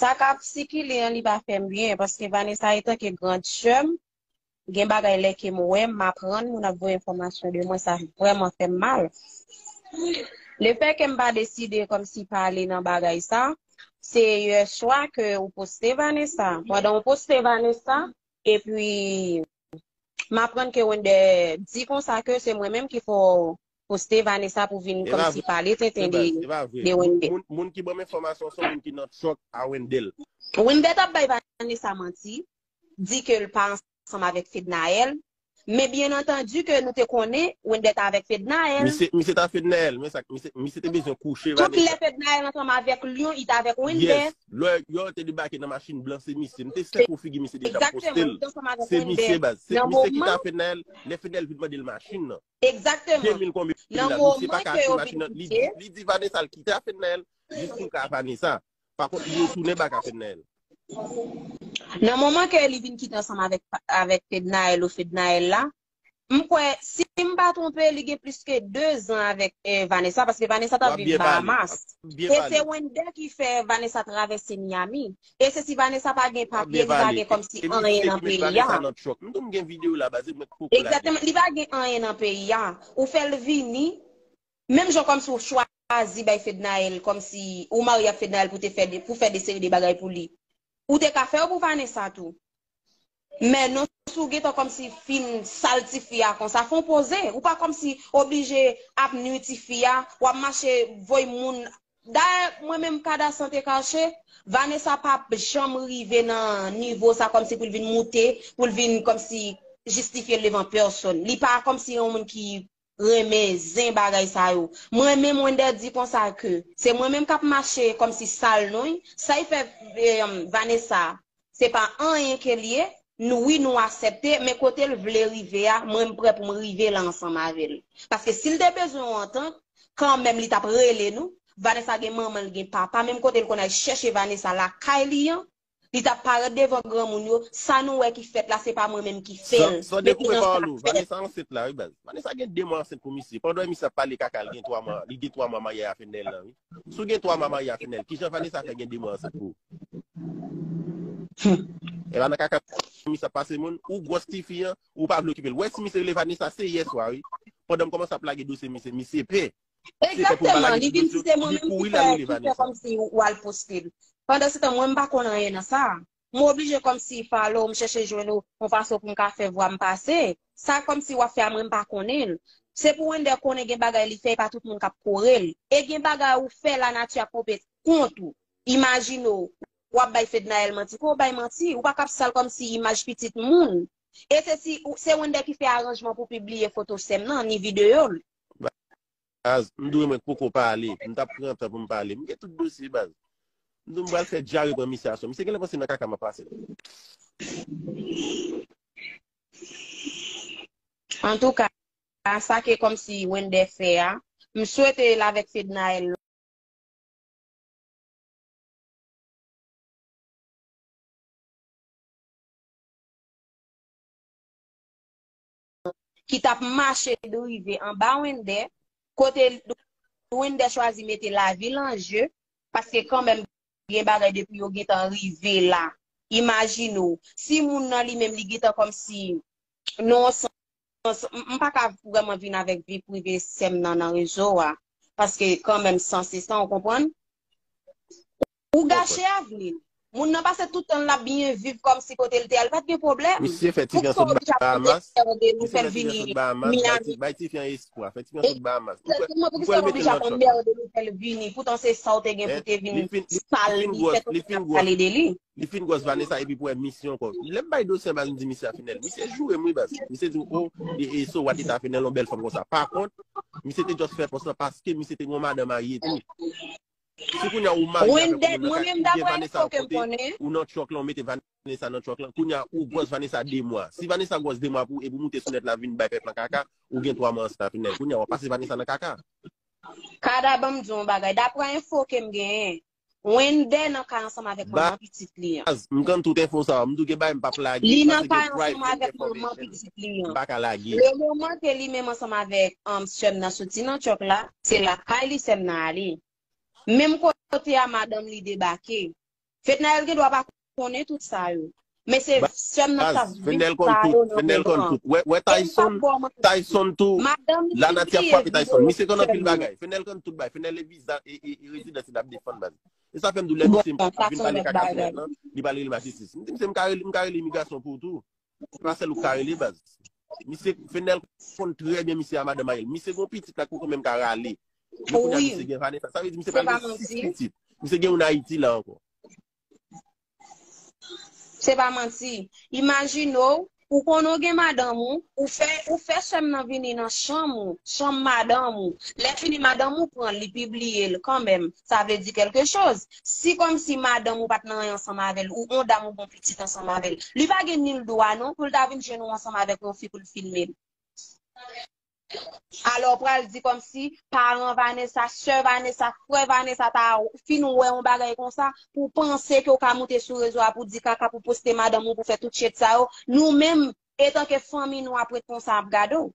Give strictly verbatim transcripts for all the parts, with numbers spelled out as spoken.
Sa k ap sikile an, li pa fè m byen, paske Vanessa, etanke grand sè m, gen bagay lè ke m wè, m aprann, moun ap voye enfòmasyon de mwen, sa vrèman fè m mal. Lefètke m pa deside kòmsi pale nan bagay sa, se yè swa ke ou poste Vanessa. Pandan ou poste Vanessa, epi m aprann ke Wender di konsa ke se mwen menm ki fè w poste Vanessa pou vin kòmsi pale tenten de, de Wender. Moun, moun ki ban m enfòmasyon se yon moun ki nan truck a Wender. Wender t ap bay Vanessa manti, di ke l pa ansanm avèk Fednaelle, men byen antandi ke nou te konnen Wender t avèk Fednaelle. Misye, misye t avèk Fednaelle, men sa, misye, misye te bezwen kouche Vanessa. Tout lè Fednaelle ansanm avèk Lyon, li t avèk Wender. Yes, lè yo te debake nan machin blan, se misye. M te sèk pou figi misye deja, m poste l. Se misye, baz. Se misye ki te avèk Fednaelle, lè Fednaelle vin mande l machin nan. Egzakteman. De mil konbyen la, misye pa ka achte machin nan. Li di, li di Vanessa l kite avèk Fednaelle, jis pou l ka Vanessa. Pa kont, li retounen bak avèk Fednaelle. Nan moman ke li vin kite ansanm avèk, avèk Fednaelle ou Fednaelle la, m kwè, si m pa twonpe, li gen plis ke de zan avèk, eh, Vanessa, paske Vanessa t ap viv Bahamas. E se Wender ki fè Vanessa travèse Miami. E se si Vanessa pa gen papye, li pa gen kòmsi anyen nan peyi a. M di w m gen videyo la, baz, mwen poko lage. Egzakteman, li pa gen anyen nan peyi a. Ou fè l vini, menm jan kòmsi ou chwazi bay Fednaelle, kòmsi ou marye ak Fednaelle pou te fè de, pou fè de seri de bagay pou li. Ou te ka fè yo pou Vanessa tou. Men non, si w gentan kòmsi fin sal tifi a konsa, fè w poze. Ou pa kòmsi oblije ap nwi tifi a, w ap mache voye moun. Dayè, mwen menm, Kada Sante Kache, Vanessa p ap janm rive nan nivo sa kòmsi pou l vin moute, pou l vin kòmsi jistifye l devan pèsòn. Li pa kòmsi yon moun ki renmen zen bagay sa yo. Mwen menm, Wender di konsa ke se mwen menm k ap mache kòmsi sal non, sa y fè, eh, Vanessa, se pa anyen ke l ye, nou, wi, nou aksepte, men kote l vle rive a, mwen m prè pou m rive la ansanm avè l. Paske si l te bezwen yon antant, kanmenm li t ap rele nou, Vanessa gen manman, l gen papa, menm kote l konn al chèche Vanessa lakay li an, li t ap parèt devan granmoun yo, sa nou wè ki fèt la, se pa mwen menm ki fè l. San, san dekoupe pawòl ou, Vanessa ansent la, wi, baz. Vanessa gen de mwa ansent pou misye. Pandan misye ap pale kaka, li gen twa mwa, li gen twa mwa marye a Fednaelle lan, wi. Si w gen twa mwa marye a Fednaelle, kijan Vanessa fè gen de mwa ansent pou ou? E pa nan kaka misye ap pase moun, ou gwòs tifi an, ou pa vle okipe l. Wè si misye rele Vanessa, se yè swa, wi. Pandan m kòmanse ap lage dosye misye, misye pè. Egzakteman, li vin di se mwen menm ki fè, ki fè kòmsi w al poste l. Pandansetan, mwen, m pa konn anyen nan sa. M oblije kòmsi follow, m chèche jwenn ou, yon fason pou m ka fè vwa m pase. Sa kòmsi w ap fè a, mwen, m pa konnen l. Se pou Wender konnen gen bagay li fè, e pa tout moun k ap kore l. E gen bagay ou fè, lanati ap kanpe kont ou. Imajine w, w ap bay Fednaelle manti. Pou w bay manti, ou pa ka ap sal kòmsi imaj pitit moun. E se si, se Wender ki fè aranjman pou pibliye foto sè m nan, ni videyo l. Baz, m di w mwen poko pale. M t ap pran tan pou m pale. M gen tout dosye, baz. M di w m pral fè dyare pran misye aswè. Misye genlè panse nan kaka m ap pase l. Antouka, sa ke kòmsi Wender fè a, m swete l avèk Fednaelle ki t ap mache drive anba Wender, kote Wender chwazi mete lavi l an je, paske kanmenm gen bagay depi yo gentan rive la. Imajine w, si moun nan li menm li gentan kòmsi nan yon sans, m, m pa ka vrèman vin avèk vi prive sè m nan nan rezo a, paske kanmenm san se san, ou konprann? Ou gache avni l. Moun nan pase tout tan l ap byen viv kòmsi kote l te al, pa t gen pwoblèm. Misye fè tifi an sot Bahamas. Misye fè tifi an sot Bahamas, bay ti-, bay tifi an espwa. Fè tifi an sot Bahamas. Egzakteman, poukisa w oblije ap anmède nou fè l vini? Poutan se sa w te gen pou te vin sal li, fè tout moun ap pale de li. Li fin gwòs Vanessa epi pou wè misye ankò. Lè m bay dosye an, baz, m di misye a fidèl. Misye joure m, wi, baz. Misye di, "Oh, e, e, so what, li ta fidèl, yon bèl fanm konsa." Pa kont, misye te just fè pòs lan paske misye te gen yon madanm marye tou. Si kounye a ou marye avèk yon moun nan kay, ou gen Vanessa akote, ou nan truck lan, ou mete Vanessa nan truck lan. Kounye a ou gwòs Vanessa de mwa. Si Vanessa gwòs de mwa pou, epi ou moute sou nèt la vin bay pèp lan kaka, ou gen twa mwa ansent avèk fidèl. Kounye a w ap pase Vanessa nan kaka. Kada, ban m di w yon bagay. Daprè enfo ke m genyen, Wender nan kay ansanm avèk manman pitit li an. Baz, m konn tout enfo sa yo. M di w gen bagay m p ap lage. Li nan kay ansanm avèk manman pitit li an. M pa ka lage. Le moman ke li menm ansanm avèk, um, sè m nan soti nan truck la, se lakay li sè m nan ale. Menm kote a madanm li debake. Fednaelle gen dwa pa konnen tout sa yo. Men se sè m nan k ap viv sa yo nan menm tan. Fednaelle konn tout. Wè, wè Tyson, Tyson tou, lanati ap frape Tyson. Misye konn anpil bagay. Fednaelle konn tout bagay. Fednaelle e viza, e, e, e rezidans li ap defann, baz. E sa fè m di w lè misye ap vin pale kaka sou nèg lan, li pral rele majistis. M di misye, m ka rele, m ka rele imigrasyon pou ou tou. Se pa sèl ou k ka rele, baz. Misye, Fednaelle konn trè byen misye a madanm a li. Misye gon pitit la ki poko menm ka rale. Men kounye a misye gen Vanessa. Sa vle di misye pral gen sis pitit. Misye gen youn Ayiti la ankò. Se pa manti. Imajine w, ou konnen w gen madanm ou, ou fè, ou fè sè m nan vini nan chanm ou, chanm madanm ou. Lè fini madanm ou pran l, li pibliye l kanmenm. Sa vle di kèlke choz. Si kòmsi madanm ou pa t nan anyen ansanm avè l, ou on dam ou gon pitit ansanm avè l, li pa gen nil dwa non pou l ta vin jwenn ou ansanm avèk yon fi pou l filme l. Alò, w pral di kòmsi paran Vanessa, sè Vanessa, frè Vanessa ta fin wè yon bagay konsa, pou w panse ke w ka moute sou rezo a pou di kaka, pou poste madanm ou, pou fè tout shit sa yo. Nou menm, etanke fanmi, nou ap ret konsa ap gade w.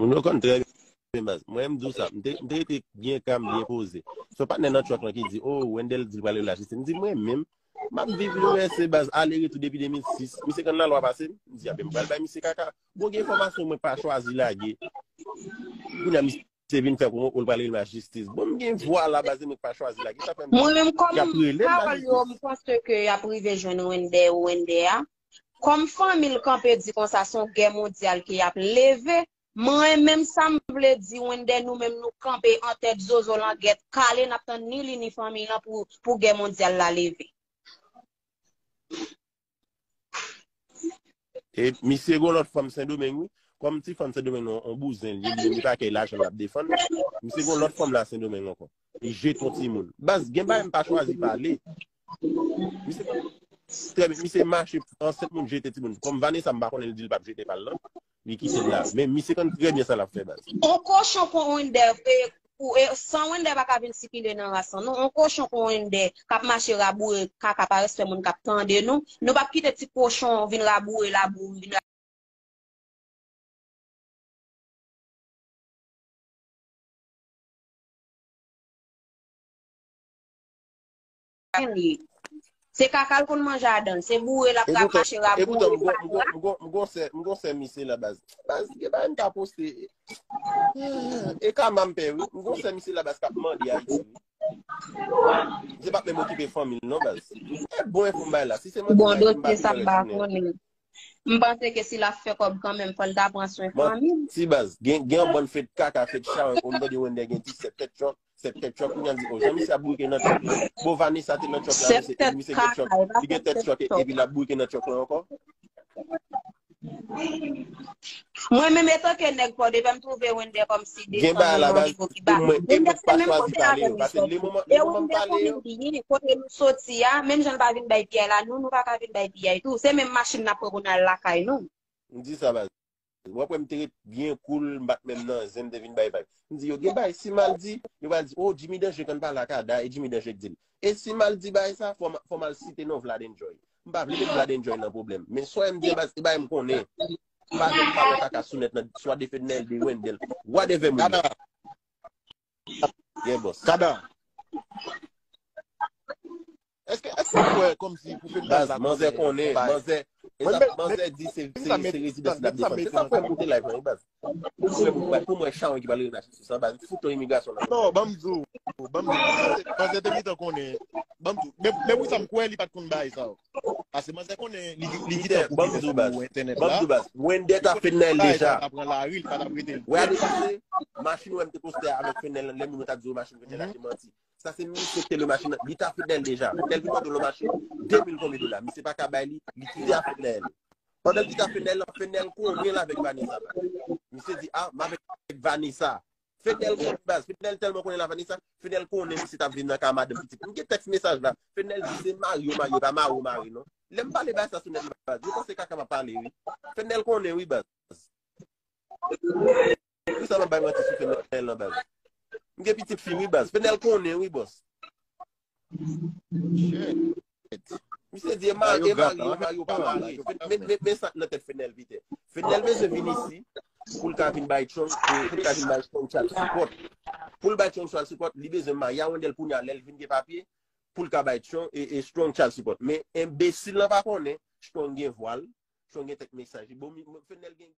Moun yo konn trè byen, baz. Mwen, m di w sa. M te, m te rete byen kalm, byen poze. Se yon patnè nan truck lan ki di, "Oh, Wendell di l pral rele lajistis." M di, "Mwen menm, m ap viv U S A, baz, ale retou depi de mil sis. Misye konn lalwa pase m." M di, "A ben, m pral bay misye kaka." Bon, gen enfòmasyon mwen pa chwazi lage. Kounye a, misye vin fè pwomo, ou l pral rele lajistis. Bon, m gen vwa la, baz, mwen pa chwazi lage. Sa fè m di, "Y ap rele m lajistis." Mwen menm, kòm pawòl yo, m panse ke y ap rive jwenn Wendell, Wendell a. Kòm fanmi l kanpe di konsa se yon gè mondyal ke y ap leve, mwen menm sa m vle di, Wendell, nou menm nou kanpe an tèt zozo langèt kale, n ap tann ni li ni fanmi l lan pou, pou gè mondyal la leve. E misye gon lòt fanm Sendomeng, wi. Kòm ti fanm Sendomeng nan yon bouzen, li, li, li pa kay lajan l ap defann. Misye gon lòt fanm la Sendomeng ankò. Li jete yon timoun. Baz, gen bagay m pa chwazi pale. Misye, trè byen, misye mache ansent moun jete timoun. Kòm Vanessa, m pa konnen, li di l p ap jete pa l lan. Li kite l la. Men misye konn trè byen sa l ap fè, baz. On kochon kon Wendell, e, ou, e, san Wendell pa ka vin sikile nan ras lan, non. On kochon kon Wendell k ap mache raboure kaka pa respè moun k ap tande nou. Nou p ap kite ti kochon vin raboure labou, vin Se kaka l konn manje adan l. Se boure l ap rache, raboure, pa gra. M gon sè misye la, baz. Baz, gen bagay m ta poste. E kama m pè, wi. M gon sè misye la, baz, k ap mande Ayiti, wi. Misye p ap menm okipe fanmi l, non, baz. E bon enfo m bay la. Si se mwen ki bay, m pa vin nan rejim. M panse ke si l ap fè kòb kanmenm, fò l ta pran swen fanmi l. Manti, baz. Gen, gen yon bann fèt kaka, fèt chawen, ou m tande Wendell gen disèt tèt chòk, sèt tèt chòk, kounye a m di, "Oh, jan misye ap bouke nan chòk la." Bon, Vanessa te nan chòk la, misye, misye gen chòk. Li gen tèt chòk, epi l ap bouke nan chòk la ankò. Mwen menm, etanke nèg Pòdepè, m twouve Wendell kòmsi desann yon nivo ki ba. Wendell se menm kote avè m sòti. E Wendell konnen byen kote nou soti a, menm jan l pa vin bay piyay la, nou, nou pa ka vin bay piyay tou. Se menm machin n ap pran pou n al lakay nou. M di sa, baz. W ap wè m te ret byen cool, m pa t menm nan zen, m te vin bay vibe. M di, "Yo, gen bagay, si m al di, yo pral di, 'Oh, Jimmy Danje konn pale ak Ada,'" e Jimmy Danje k di l. E si m al di bagay sa, fò m, fò m al site non Vlad Enjoy. M pa vle met Vlad Enjoy nan pwoblèm. Men sa w wè m di an, baz, se bagay m konnen. M pa vle m pale kaka sou nèt nan, swa de Fednaelle, de Wendell, whatever moun yo. Yeah, boss. Kada. Èske, èske w kwè kòmsi pou Fednaelle la manzè konnen, manzè, manzè di se, se, se rezidans li ap defann. Se sa m fè m moute live lan, wi, baz. Pou mwen, pou mwen, pou mwen, chawen ki pral rele lajistis lan, baz. Fout non imigrasyon lan. Non, ban m di w, ban m di w, manzè, manzè te gentan konnen. Ban m di w, men, men pou sa m kwè li pa t konn bagay sa yo. Paske manzè konnen li, li gentan koupe tèt sou entènèt la. Ban m di w, baz. Wendell ta Fednaelle deja. Wè, ale pase, machin wè m te poste avèk Fednaelle, lè moun yo t ap di yo machin Fednaelle la te manti. Sa se misye ki te lwe machin nan. Li ta Fednaelle deja. Fednaelle vin mande l yon machin de mil konbyen dola. Misye pa ka bay li, li kite a Fednaelle. Pandan l kite a Fednaelle lan, Fednaelle konnen l avèk Vanessa. Misye di, "Ah, m avèk Vanessa." Fednaelle konnen, baz. Fednaelle tèlman konnen l a Vanessa, Fednaelle konnen misye t ap viv nan kay madanm pitit. M gen tèks mesaj la. Fednaelle di, "Se mari w mari, pa mari w mari non." Lè m pale bagay sa sou nèt la, baz, yo panse kaka m ap pale, wi. Fednaelle konnen, wi, baz. Poukisa m ap bay manti sou Fednaelle lan, baz? M gen pitit fi, wi, baz. Fednaelle konnen, wi, bòs. Misye di, e mari, e mari, e mari, ou pa mari. Men, men, men sa k nan tèt Fednaelle, Peter. Fednaelle bezwen vin isi. pou l ka vin bay Strong, e, pou l ka vin bay Strong child support. Pou l bay Strong child support, li bezwen marye a Wendell kounye a, lè l vin gen papye, pou l ka bay Strong, e, e Strong child support. Men enbesil lan pa konnen, Strong gen vwa l, Strong gen tèt mesaj. Bon, mi- Fenel gen